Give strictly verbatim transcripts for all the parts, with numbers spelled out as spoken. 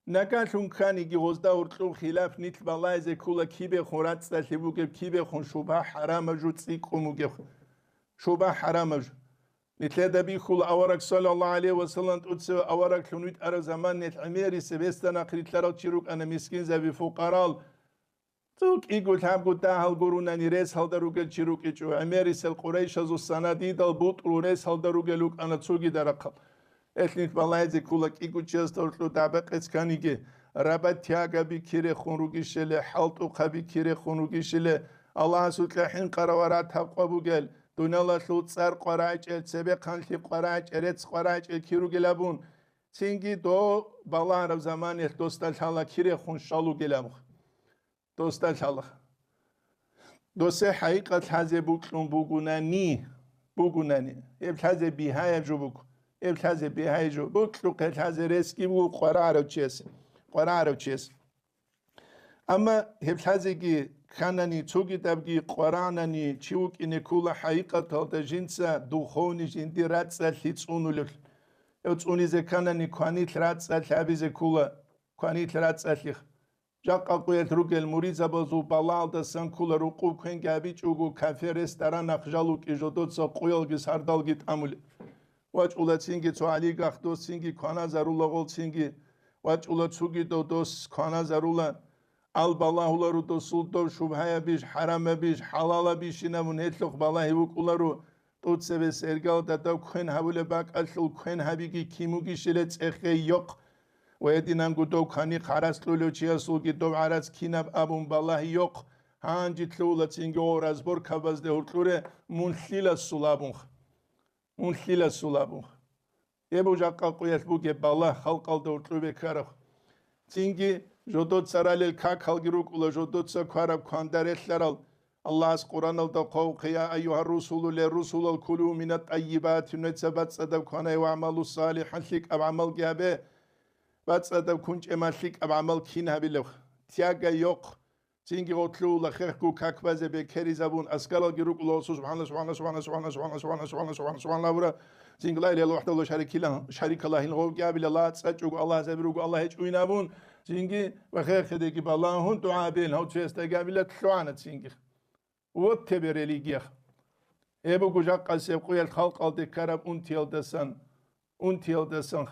Нагагьлъун кканиги гъозда гьоркьоб хилаф нилъ балагьизе ккола кибехун рацӀцӀалъи бугеб, кибехун шубгьа-хӀарамаб жо цӀикӀкӀун бугеб. Шубгьа-хӀарамаб жо. Нилъеда бихьула авараг, саллаллагьу гӀалайгьи ва саллам, тӀоцеве авараглъун витӀараб заманалъ гӀемерисеб гьесда нахърилълъарал чи рукӀана, мискинзаби, фукъарал. Цо кӀиго лъабго дагьал гурунани ресалда ругел чи рукӀичӀо, гӀемерисел къурайшазул санадидал бутӀрул ресалда ругел рукӀана цогида рахъал. Гьелъ нилъ балагьизе ккола кӀиго чиясда гьоркьоб дагӀба-къец кканиги, рабат-тягаби кирехун ругищали, хӀалтӀухъаби кирехун ругищали, Аллагьасукьа хӀинкъарав ва ратаб къо бугел, дуниялалъул цӀар къварагӀичӀел, цебехъанлъи къварагӀичӀел, рецц къварагӀичӀел кир ругел абун, цинги дов балагьараб заманаялъ досда лъала кирехун щал ругел абун. Досда лъала. Досе хӀакъикъат лъазе бокьун бугунани, бугунани, гьеб лъазе бигьаяб жо буго, гьеб лъазе бигьаяб жо, бокьухъе лъазе ресги буго къварагӀарав чияс, къварагӀарав чияс. Амма гьеб лъазеги кканани, цогидабги къварагӀанани, чи вукӀине ккола хӀакъикъаталда жинца духовный жиндир рацӀцӀалъи цӀунулев. Гьев цӀунизе кканани, кванилъ рацӀцӀалъи гьабизе ккола, кванилъ рацӀцӀалъи. Жакъа къоялъ ругел муридзабазул балагьалдасан ккола рукъуб квенги гьабичӀого кафе, ресторан, ахъ жал вукӀи жодоца къоялги сардалги тӀамулеб. ВачӀула цинги цо гӀалигахъ дос цинги кваназарула гъол цинги. ВачӀула цуги дов дос кваназарула. Ал балагьулару досул дов шубгьаябищ, хӀарамабищ, хӀалалабищинабун гьелъухъ балагьи вукӀулару. ТӀуцебе сергал дадав квен гьабулеб бакӀалъул квен гьабиги кимугищиле цӀехе йохъ. Ва гьединанго дов квани гӀарац кьулев чиясулги дов гӀарац кинаб абун балагьи йохъ. Гьанже лъугьула цинги гъо разборкабазде гьуркьуре мун лъиласул абунха. Мун лъиласул абунха. Гьеб жакъа къоялъ бугеб балагь халкъалда гьуркьубе ккараб. Цинги жодоца ралел какалги рукӀула, жодоца квараб квандарелъарал. Аллагьас Къураналда хъвавухъе: «Я айюгьар русулу», ле русулал, «кулу мина тӀайибати», нуца бацӀцӀадаб кванай, «ва гӀамалу салихӀан», лъикӀаб гӀамалги гьабе. БацӀцӀадаб кунчӀе ма лъикӀаб гӀамал кин гьабилеб? Тяга йохъ. Цинги гъотлъула хехго как базе бекеризабун, аскаралги рукӀула гъосул субхӀаналлагь, субхӀаналлагь, субхӀаналлагь абура. Цинги ла илагьа иллаллагь вахӀдагьу ла шарика лагь, шарика лагьин гъовги абила, ла цӀачӀого Аллагь, заби руго Аллагь гьечӀуйин абун, цинги ва хехедеги балагьун дугӀа бен гьав цоясдаги абила лъугӀана цинги. Вот тебе религия. Гьеб буго жакъасеб къоялъ халкъалде ккараб унтиялдасан, унтиялдасан.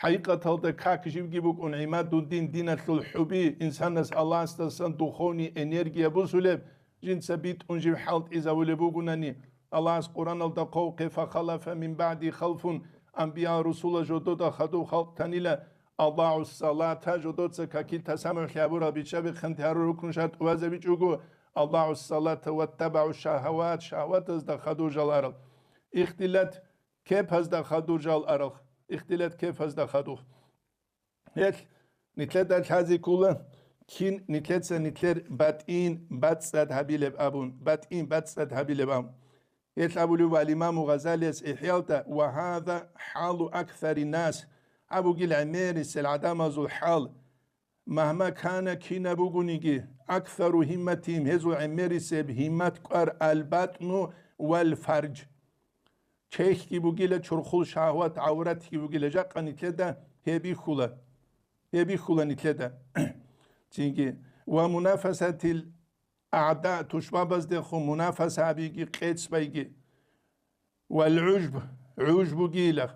ХӀакъикъаталда как живги букӀун, гӀимадуддин, диналъул хӀуби, инсанас Аллагьасдасан духовный энергия бусулеб, жинца битӀун жив хӀалтӀизавулеб бугунани, Аллагьас Къураналда хъвавухъе: «Фахалафа мин баъди халфун», анбия-русула жодода хадув халкъ танила, «АдагӀу салата», жодоца какил тасамухӀлъи гьабурал, биччаби хъантӀи гьарурал рукну шартӀ вазабичӀого, «АдагӀу салата ваттабагӀу шагьават», шагьватазда хадув жал арал. Ихтилат кепазда хадур жал арал. Ихтилат кепазда хадур. Гьелъ нилъеда лъазе ккола, кин нилъеца нилъер батӀин бацӀцӀад гьабилеб абун, батӀин бацӀцӀад гьабилеб абун. Гьелъ абулеб ва Имаму Гъазалияс ИхӀялда: «Ва гьаза хӀалу аксари нас», гьаб бугил гӀемерисел гӀадамазул хӀал. «Магьма кана», кинаб бугониги, «аксару гьимматихим», гьезул гӀемерисеб гьиммат кӀвар, «албатну вал фардж». Чехьги бугила, чорхол шагьват, гӀавратги бугила, жакъа нилъеда гьеб бихьула. Гьеб бихьула нилъеда. Цинги, «ва мунафасатил агӀда», тушбабаздехун мунафаса гьабиги, къец байги. «Вал гӀужб», гӀуж бугила.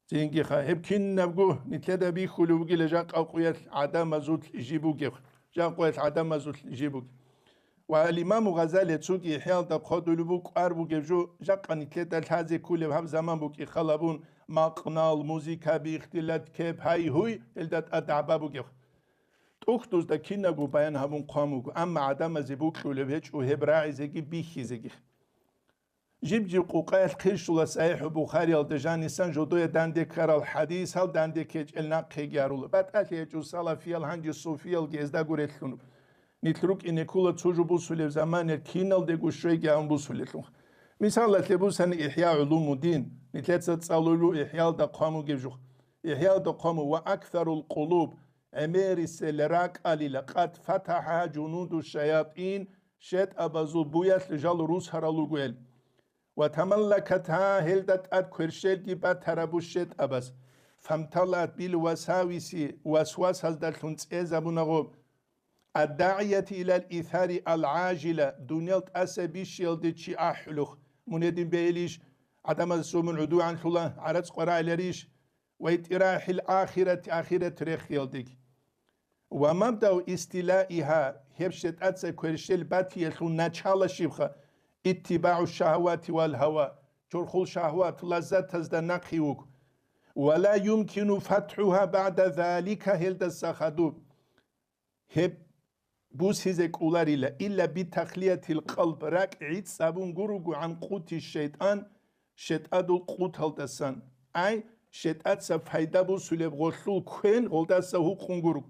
Цинги ха, гьеб кинабго нилъеда бихьулев вугила жакъа къуялъ гӀадамазул жиб бугев, жакъа къуялъ гӀадамазул жиб бугев. Ва ал-Имаму Гъазали цоги ИхӀялда хъодулеб букӀар бугеб жо, жакъа нилъеда лъазе кколеб гьаб заман букӀи халабун, макънал, музыкаби, ихтилат, кеп, гьай-гьуй, гьелда тӀад дагӀба бугев. ТӀухьдузда кинабго баян гьабун хъван буго, амма гӀадамазе бокьулеб гьечӀо гьеб рагӀизеги бихьизеги. Жиб-жиб къукъаялъ хъирщула СахӀихӀул Бухариялда жанисан жодое данде ккарал хӀадисал данде ккечӀел нахъеги гьарула. БатӀалъи гьечӀо салафиял, гьанже суфиялги гьездаго релълъун. Нилъ рукӀине ккола цо жо бусулеб заманаялъ киналдего щвейги гьавун бусулелъул. Мисалалъе бусани ИхӀя гӀулумуддин, нилъеца цӀалулев ИхӀялда хъван бугеб жо. ИхӀялда хъван буго: «Ва аксарул къулуб», гӀемерисел ракӀалила, «къад фатахӀа жунуду шаятӀин», шетӀабазул буялъ жал русарал ругел. «Ва тамаллакатха», гьелда тӀад кверщелги батарабу шетӀабаз. فامتلأت بالوساوس, васвасаздалъун цӀезабуна гъоб. الداعية إلى الإثار العاجلة, дуниял тӀаса бищиялде чи ахӀулухъ, мун гьедин бегьилищ, гӀадамазда мун гӀодугӀанлъула, гӀарац къварагӀиларищ, واطراح الآخرة, ахират рехиялдеги. ومبدأ استيلائها, гьеб шайтӀаца кверщел батиялъул начало щибха, اتباع الشهوات والهوى, чорхол шагьват, лаззатазда нахъе вуго. ولا يمكن فتحها بعد ذلك, гьелдаса хадуб гьеб бусизе кӀоларила, إلا بتخلية القلب, ракӀ гӀицӀабун гуруго, عن قوت الشيطان, шайтӀадул къуталдасан. Ай, шайтӀаца пайда бусулеб гъолъул квен гъолдаса гьукъун гуруго.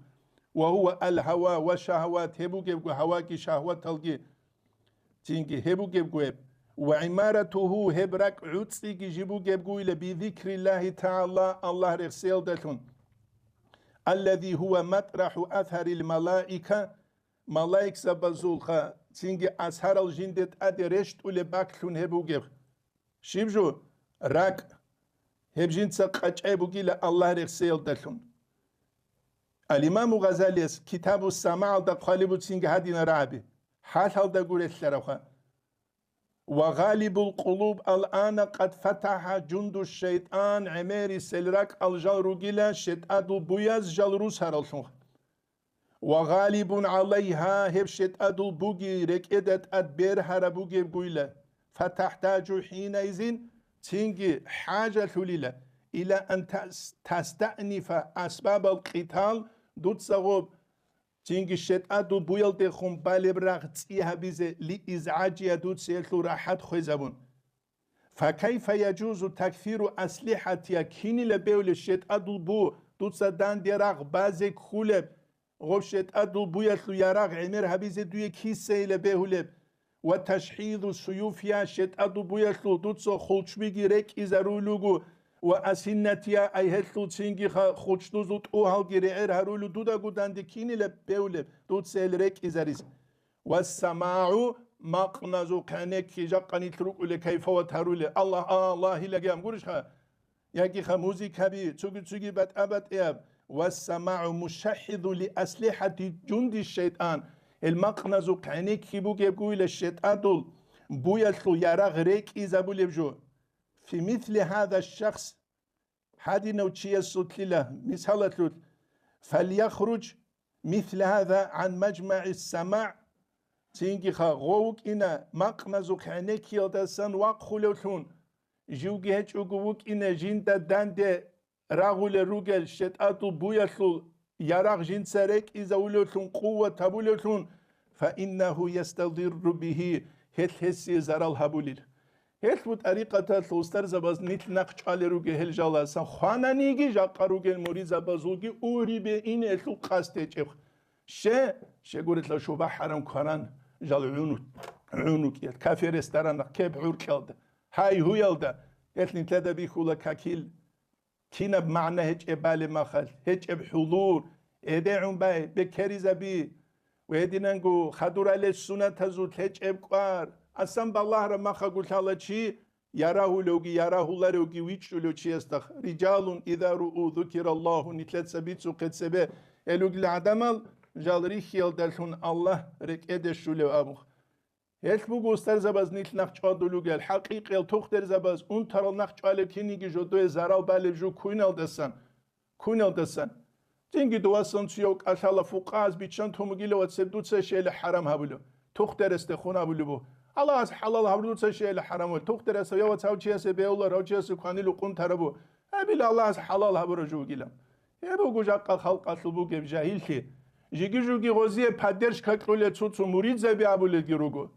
وهو الهوى والشهوات, гьеб бугебго гьаваги шагьваталги, цинги гьеб бугебго гьеб. وعمارته, гьеб ракӀ гӀуцӀиги жиб бугебгойила, بذكر الله تعالى, Аллагь рехсеялдалъун. الذي هو مطرح أثر الملائكة, малаикзабазулха цинги асарал жинде тӀаде рещтӀулеб бакълъун гьеб бугеб. Щиб жо? РакӀ. Гьеб жинца къачӀай бугила Аллагь рехсеялдалъун. Ал-Имаму Гъазалияс Китабу СамагӀалда хъвалеб буцинги гьадина рагӀаби, хӀалалда гурелъаравха. وغالب القلوب الآن قد فتح جند الشيطان, гӀемерисел ракӀал жал ругила, шайтӀадул буяз жал русараллъун. وغالب عليها, гьеб шайтӀадул буги рекӀеда тӀад бергьараб бугебгойила. فتحتاج حينئذ, цинги хӀажалъулила, إلى أن تس-, تستأنف أسباب القتال, дуца гъоб цинги шайтӀадул буялдехун балеб рагъ цӀи гьабизе, لإزعاجها, дуца гьелъул рахӀат хвезабун. فكيف يجوز تكثير أسلحتها, кинила бегьулеб шайтӀадул бу дуца данде рагъ базе кколеб, гъоб шайтӀадул буялъул ярагъ гӀемер гьабизе дуе кисайила бегьулеб? وتشحيذ سيوفها, шайтӀадул буялъул дуца хулчбиги рекӀизарулуго, وأسنتها, ай гьелъул цинги ха-, хулчдузул тӀугьалги регӀер гьарулу дудаго данде кинила бегьулеб, дуца гьел рекӀизарис? والسماع مقناذ, гӀенекки жакъа нилъ рукӀулел кайфават гьарулел. Аллагь, Аллагь, илаги ам гурищха? Ягиха музыкаби, цуги-цуги батӀа-батӀияб. والسماع مشحذ لأسلحة جند الشيطان. Гьел макъназухъ гӀенекки бугебгойила шайтӀадул буялъул ярагъ рекӀизабулеб жо. في مثل هذا الشخص, гьадинав чиясулъила мисалалъулъ, فليخرج مثل هذا عن مجمع السماع, цинги ха гъов вукӀина макъназухъ гӀенеккиялдасан вахъулевлъун, живги гьечӀого вукӀина жинда данде рагъулел ругел шайтӀадул буялъул ярагъ жинца рекӀизавулевлъун, къуват гьабулевлъун, فإنه يستضر به, гьелъ гьесие зарал гьабулел. Гьелъ бу тӀарикъаталъул устарзабаз нилъ нахъ чӀвалел ругел гьел жаласан хвананиги, жакъа ругел муридзабазулги урибе инелъул къасд гьечӀеб. Ще, щегурелъа шуба хӀарам кваран жал гӀуну-, гӀунукӀиялда, кафе-ресторанах, кеп-гӀуркьалда, гьай-гьуялда, гьелъ нилъеда бихьула какил. Кинаб магӀна гьечӀеб балеб махалъ, гьечӀеб хӀулур, эдегӀун бай, бекеризаби, ва гьединанго хадуралел сунатазул гьечӀеб кӀвар, асан балагьараб махаго лъала чи, ярагьулевги, ярагьуларевги вичӀчӀулев чиясда, رجال إذا رؤوا ذكر الله, нилъеца бицухъе цебе, гьел ругел гӀадамал жал рихьиялдалъун Аллагь рекӀеде щулев абун. Гьелъ буго устарзабаз нилъ нахъ чӀвадулугел, хӀакъикъиял тухтурзабаз унтарал нахъ чӀвалеб киниги жодое зарал балеб жо куйналдасан, куйналдасан. Цинги дувасан цуяв кӀалъала фукъааз биччан тумугила ва цеб дуца щейла хӀарам гьабулев, тухтурасде хун гьабулеб буго. Аллагьас хӀалал гьабур дуца щейла хӀарамул, тухтурасда я вацав чиясе бегьулар, гьав чиясе кванил укъун тарабу. Гьабила Аллагьас хӀалал гьабураб жо вугилан. Гьеб буго жакъа халкъалъул бугеб жагьиллъи. Жиги-жуги гъозие поддержка кьулел цо-цо муридзаби абулелги руго.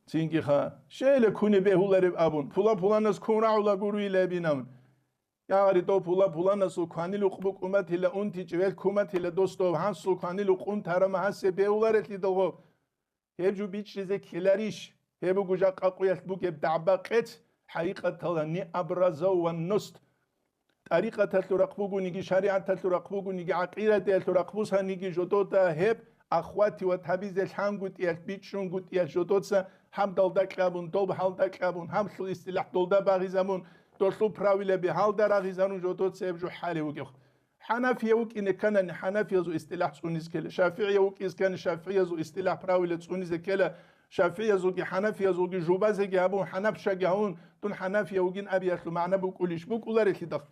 Цинги ха, щейла куни бегьулареб абун, пула-пуланас кун рагӀула гуруйила абинавун. Ягъари дов пула-пуланасул кванил укъбу кӀуматила унти чӀевел куматила дос дов гьансул кванил укъун тарама гьасе бегьуларелъидал гъо. Гьеб жо бичӀчӀизе ккеларищ? Гьеб буго жакъа къуялъ бугеб дагӀба-къец, хӀакъикъаталда необразованность. ТӀарикъаталъул рахъ бугониги, шаригӀаталъул рахъ бугониги, гӀакъираталъул рахъ бусаниги жодода гьеб ахвативат гьабизе лъангутӀиялъ, бичӀчӀунгутӀиялъ жодоца гьаб далда кьабун, доб гьалда кьабун, гьаблъул истилахӀ долда багъизабун, Долъул правилаби гьалда рагъизарун жодоца гьеб жо хӀалев вугев. ХӀанафияв вукӀине кканани, хӀанафиязул истилахӀ цӀунизе ккела. ШафигӀияв вукӀизе ккани, шафигӀиязул истилахӀ правила цӀунизе ккела. ШафигӀиязулги хӀанафиязулги жубазеги гьабун, хӀанафшаги гьавун, дун хӀанафияв вугин абиялъул магӀна букӀулищ? БукӀуларелъидал.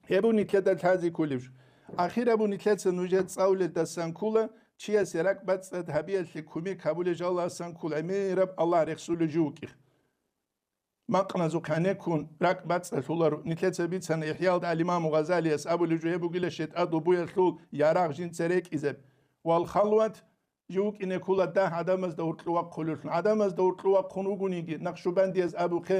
Гьеб нилъеда лъазе кколеб жо. Ахир абу нилъеца нужер цӀалулелдасан ккола, чиясе ракӀбацӀцӀад гьабиялъе кумек гьабулел жаласан ккола, гӀемераб Аллагь рехсулев жив вукӀи. Макъназухъ гьанеккун ракӀбацӀцӀалъуларо. Нилъеца бицана ИхӀялда ал-Имаму Гъазалияс абулев жо гьеб бугила, шайтӀа дубуялъул ярагъ жинца рекӀизаб. Вал халват, жив вукӀине ккола дагь гӀадамазда гьоркьов вахъулевлъун. ГӀадамазда гьоркьов вахъун вугониги, накъшубандияз абухъе,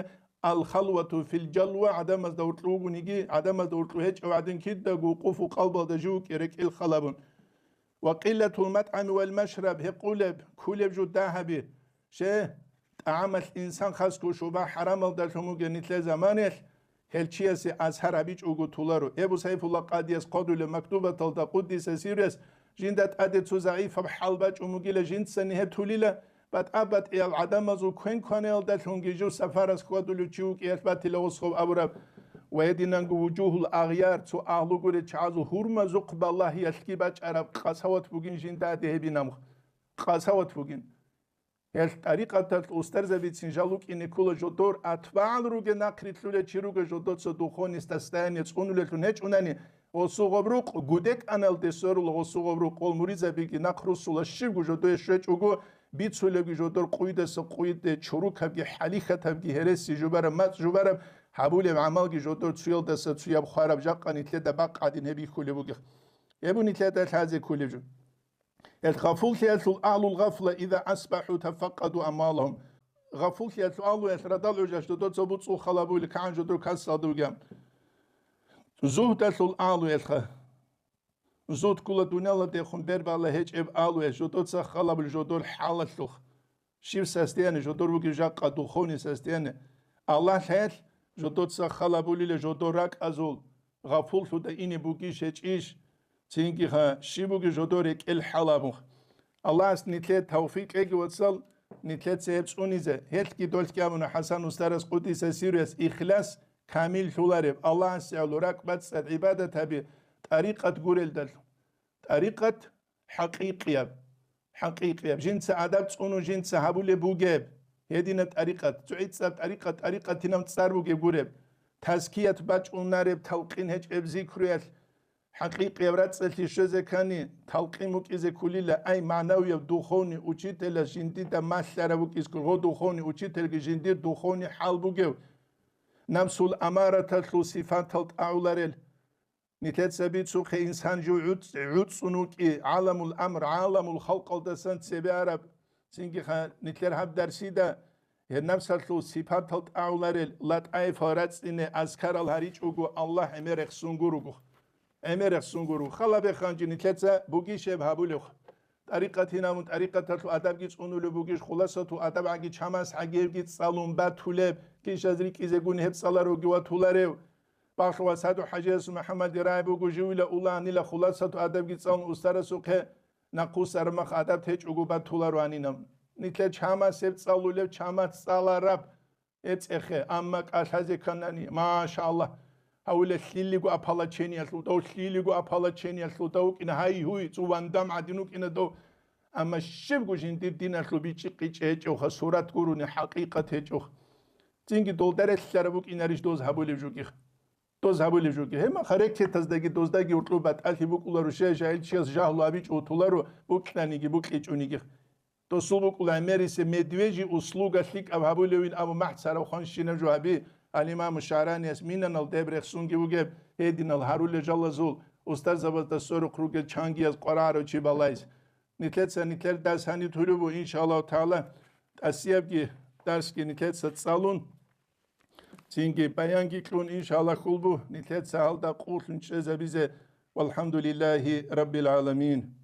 ал-халвату фил-жалва, гӀадамазда гьоркьов вугониги, гӀадамазда гьоркьов гьечӀев гӀадин кидаго вукъуфу къалбалда жив вукӀи рекӀел халабун. Ва къиллатул матӀами вал машраб, гьекъулеб, ккулеб жо дагьаби. Ще, тӀагӀамалъ инсан хасго шуба хӀарамалдалъун вугев нилъер заманаялъ, гьел чиясе азгьар гьабичӀого толаро. Эбу Сайфулла къадияс хъодулеб мактубаталда, къуддиса сирруяс, жинда тӀаде цо загӀипаб хӀал бачӀун бугила, жинцани гьеб тулила, батӀа-батӀиял гӀадамазул квен-кванаялдалъунги жив сапарас хьвадулев чи вукӀиялъ батила гъосхъав абураб. Ва гьединанго вужугьул агъяр, цо агьлу гурел чагӀазул гьурмазухъ балагьиялъги бачӀараб къасават бугин жинда гьебинаб. Къасават бугин. Гьел тӀарикъаталъ устарзабицин жал вукӀине ккола жодор атбагӀал ругел нахъ рилълъулел чи ругел жодоца духовный состояние цӀунулеллъун гьечӀунани, гъосул гъаб рукъ гудекӀаналде сверула, гъосул гъаб рукъ, гъол муридзабиги нахъ руссула, щибго жодое щвечӀого, бицулебги жодор къуйдаса къуйде, чурукабги хӀалихьатабги гьереси жубараб, мацӀ жубараб, гьабулеб гӀамалги жодор цуялдаса цуяб хвараб, жакъа нилъеда бакъ гӀадин гьеб бихьулеб бугеб. Гьеб нилъеда лъазе кколеб жо. Гьел гъафуллъиялъул агьлул гъафла, иза асбахӀу тафакъаду амвалахум. Гъафуллъиялъул агьлуялъ радал гӀужалъ жодоца буцӀул халабули кагӀан жодор касалда вугеб. Зугьдалъул агьлуялъха. Зугьд ккула дуниялалдехун бербала гьечӀеб агьлуялъ жодоца халабули жодор хӀалалъулъ. Щив состояние жодор бугеб жакъа духовный состояние? Аллагь лъаялъ жодоца халабулила жодор ракӀазул, гъафуллъуда ине бугищ гьечӀищ, цинги ха щиб бугеб жодор рекӀел хӀалабухъ. Аллагьас нилъее тавфикъ кьеги, вацал, нилъеца гьеб цӀунизе. Гьелъги долъги абуна ХӀасан устарас къудиса сирруяс, ихлас камиллъулареб, Аллагьасе гӀоло ракӀбацӀцӀад гӀибадат гьаби тӀарикъат гурелдалъун. ТӀарикъат хӀакъикъияб. ХӀакъикъияб. Жинца адаб цӀунун жинца гьабулеб бугеб. Гьединаб тӀарикъат, цо гӀицӀаб тӀарикъат, тӀарикъатинаб цӀар бугеб гуреб. Тазкият бачӀунареб, талкъин гьечӀеб зикруялъ, хӀакъикъияб рацӀцӀалъи щвезе ккани, талкъин букӀизе ккулила, ай, магӀнавияб духовный учителас жиндида малъарав вукӀиз ккол, гъо духовный учительги жиндир духовный хӀал бугев. Напсул амараталъул сифатал тӀагӀуларел. Нилъеца бицухъе инсан жив гӀуц-, гӀуцӀун вукӀи, гӀаламул амр, гӀаламул халкъалдасан цебе араб, цинги ха-, нилъер гьаб дарсида гьеб напсалъул сипатал тӀагӀуларел латӀаифал рацӀцӀине азкарал гьаричӀого Аллагь гӀемерехсун гуруго. ГӀемерехсун гуруго. Халабеханчи нилъеца бугищ гьеб гьабулев? ТӀарикъатинабун тӀарикъаталъул адабги цӀунулеб бугищ, хуласатул адаб гӀаги чамас гӀагивги цӀалун батулеб, кишаз рикӀкӀизегун гьеб цӀаларовги ватуларев? Бахъ ва саду хӀажиясул МухӀаммад рагӀи буго живила уланила хуласату адабги цӀалун устарасухъе, нахъусараб мах адаб течӀого батуларо гьанинаб. Нилъер чамас гьеб цӀалулев чамас цӀалараб гьеб цӀехе, амма кӀалъазе кканани, машаллагь, гьавила лъилиго ополчениялъул дов, лъилиго ополчениялъул дов вукӀина, гьай-гьуй, цӀувандам гӀадин вукӀина дов. Амма щибго жиндир диналъул бичӀчӀи-къичӀи гьечӀевха, сурат гурони хӀакъикъат гьечӀевха. Цинги долда релълъараб букӀинарищ доз гьабулеб жугих? Доз гьабулеб жуги. Гьеб мехалъ рекетаздаги доздаги гьоркьоб батӀалъи букӀуларо, щай жагьил чияс жагьлу абичӀо толаро, букьаниги букьичӀониги. Досул букӀула гӀемерисеб медвежий услуга лъикӀаб гьабулевин абу махӀ царав хванщинаб жо гьаби, ал-Имаму ШагӀранияс минанал деб рехсунги вугеб, гьединал гьарулел жалазул, устарзабазда сорухъ ругел чангияз къварагӀарав чи балайз. Нилъеца нилъер дарс гьаниб турубу, иншааллагьу тагӀала, тӀасиябги дарсги нилъеца цӀалун, цинги баянги кьун, иншааллагь, хьулбу нилъеца гьалда къуллъун чӀезабизе. Валхамдулиллагьи раббил гӀаламин.